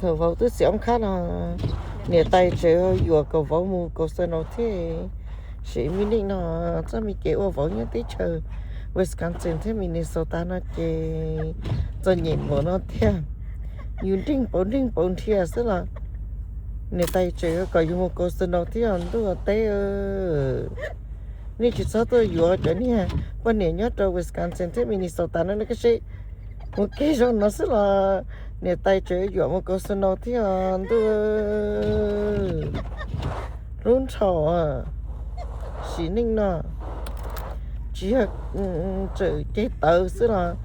Thaum vauv twb xiam oob khab no, niam tais tseem yuam kom vauv mus casino thiab. Sim me neej no, txoj me kev ua vauv nyob teb chaws Wisconsin thiab Minnesota no ces txom nyem npaum no thiab. Yus nreeg pauv nreeg pauv nrhiav xwb los niam tais tseem kom yus mus casino thiab os ntuj teb. Nej tsis txhob tuaj yuav cov niag poj niam nyob rau Wisconsin thiab Minnesota no, nej koj seb mus kiag zoo no xwb los niam tais tseem yuam mus casino thiab os ntuj. Hlub nrho sim neej no, tsis yog tseem ceg tawv xwb los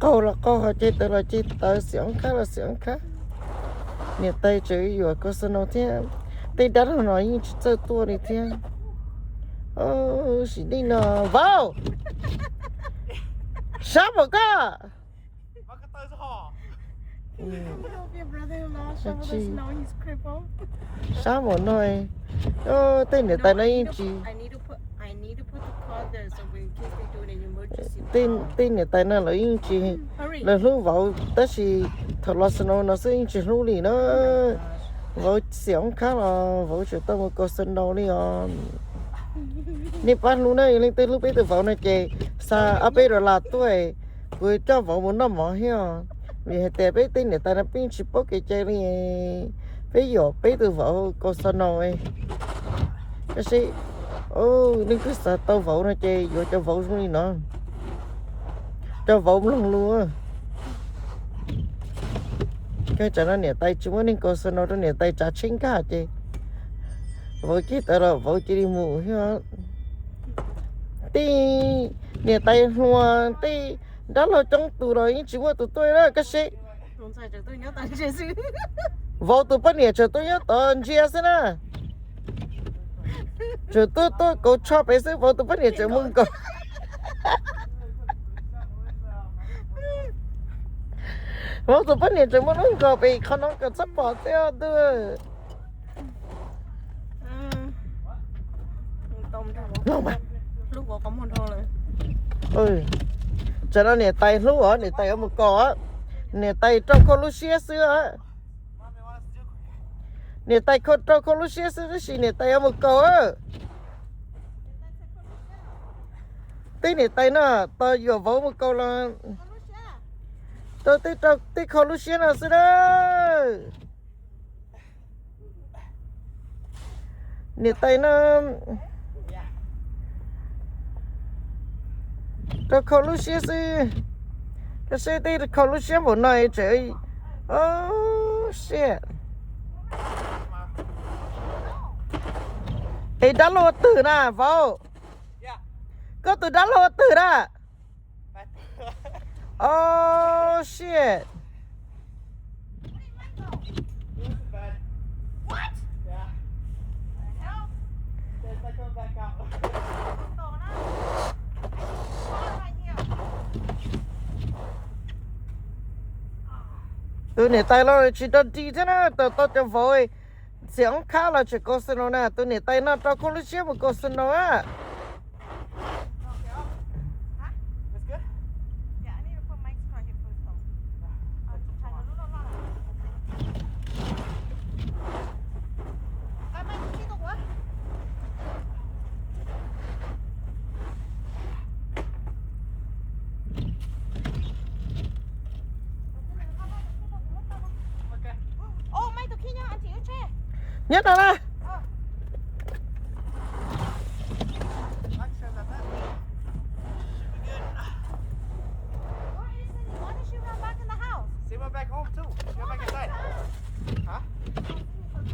qaug los qaug, ho ceg tawv los ceg tawv, xiam oob khab los xiam oob khab. Niam tais tseem yuam casino thiab, tej dab laug no yeej tsis txawj tuaj li thiab. Sim neej no, vauv, sab npaum koj, sab npaum no. Tej niam tais no yeej tsis, tej niam tais no lawv yeej tsis, lawv hlub vauv tab sis thaum los casino no xwb yeej tsis hlub li na. Vauv xiam oob khab los vauv tseem tau mus casino li os. Nej pab hlub na, yog leej twg hlub peb tus vauv no ces xa ob peb dollar tuaj, kuv coj vauv mus noj mov thiab os. Vim hais tias peb tej niam tais no peb yeej tsis paub kev cai li. Peb yuam peb tus vauv casino. Tab sis leej twg xav tau vauv no ces yuav cov vauv zoo li no, cov vauv mloog lus. Kawg tsam no niam tais tsis muaj neeg casino rau niam tais tsav tsheb nkag ces vauv ceg tawv los vauv cia li mus. Tej niam tais hluas tej dab laug coob tus los yeej tsis muaj tus tuaj na koj seb. Vauv tus poj niam tseem tuaj nyob tod ntsia xwb na. Tseem tuaj tuaj kauv tsho pem xwb, vauv tus poj niam tseem mus nkaum. Vauv tus poj niam tseem muaj lub nkaus pem qhov no kom txhob pom thiab ntuj. Tsam no niam tais hlub os, niam tais yuav mus kaus, niam tais rau khau lub siab xwb. Niam tais rau khau lub siab xwb tab sis niam tais yuav mus kaus. Tej niam tais no tos yuam vauv mus kaus los rau tej, rau tej khau lub siab no xwb na. Niam tais no rau khau lub siab xwb. Koj seb tej khau lub siab npaum no tseem, oh shit. Es dab laug twg na vauv? Koj tus dab laug twg na? Oh shit. Tus niam tais los tsis dog dig thiab na, tau tau cov vauv xiam oob khab los tseem casino na. Tus niam tais no rau khau lub siab mus casino na. Nyob no na.